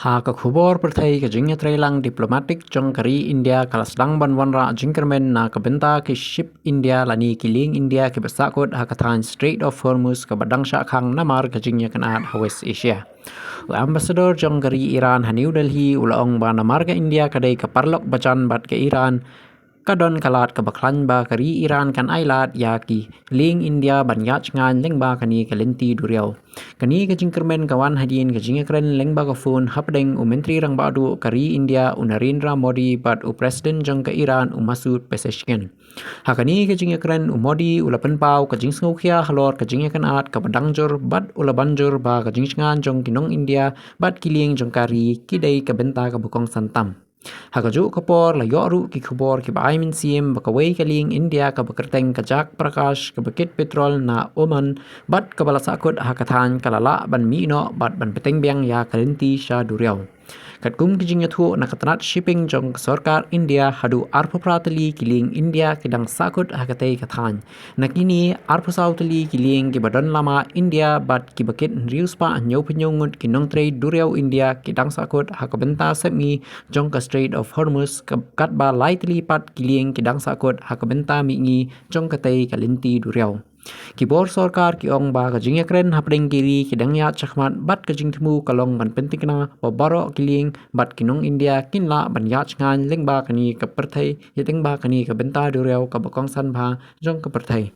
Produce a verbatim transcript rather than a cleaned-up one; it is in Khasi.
Ha ka khubor pyrthei, ka jingïatreilang diplomatic jong ka ri India ka la sdang ban wanrah jingkyrmen na ka bynta ki ship India lane ki lieng India kiba sahkut ha ka thaiñ Strait of Hormuz kaba dang shah khang namar ka jingïakynad ha West Asia. U ambassador jong ka ri Iran ha New Delhi u la ong ba namar ka India ka dei ka paralok bajan bad ka Iran, ka don ka lad kaba khlaiñ ba ka ri Iran kan ailad ïa ki lieng India ban ïaid shngaiñ lyngba kane ka lynti duriaw. Kane ka jingkyrmen ka wan hadien ka jingïakren lyngba ka phone hapdeng u Myntri Rangbah Duh ka ri India u Narendra Modi bad u President jong ka Iran u Masoud Pezeshkian. Ha kane ka jingïakren, u Modi u la pynpaw ka jingsngewkhia halor ka jingïakynad kaba dang jur bad u la ban jur ba ka jingshngaiñ jong ki nong India bad ki lieng jong ka ri ki dei ka bynta kaba kongsan tam. Ha kajuh ka por la ïoh ruh ki khubor kiba ai mynsiem ba kawei ka lieng India kaba kyrteng ka Jagprakash kaba kit petrol na Oman bad kaba la sahkut ha ka thaiñ ka la lah ban mih noh bad ban bteng biang ïa ka lynti sha duriaw. Katkum ki jingïathuh na ka tnat shipping jong ka sorkar India, haduh arphew phra tylli ki lieng India ki dang sahkut ha katei ka thaiñ. Na kine, arphew saw tylli ki lieng kiba don lama India bad kiba kit hynriew spah hynñiewphew hynñiew ngut ki nongtrei duriaw India ki dang sahkut ha ka bynta sepngi jong ka Strait of Hormuz, ka, katba lai tylli pat ki lieng ki dang sahkut ha ka bynta mihngi jong katei ka lynti duriaw. Ki bor sorkar ki ong ba ka jingïakren hapdeng ki ri ki dang ïaid shakhmat bad ka jingthmu ka long ban pynthikna ba baroh ki lieng bad ki nong India kin lah ban ïaid shngaiñ lyngba kane ka pyrthei, ïa lyngba kane ka bynta duriaw kaba kongsan bha jong ka pyrthei.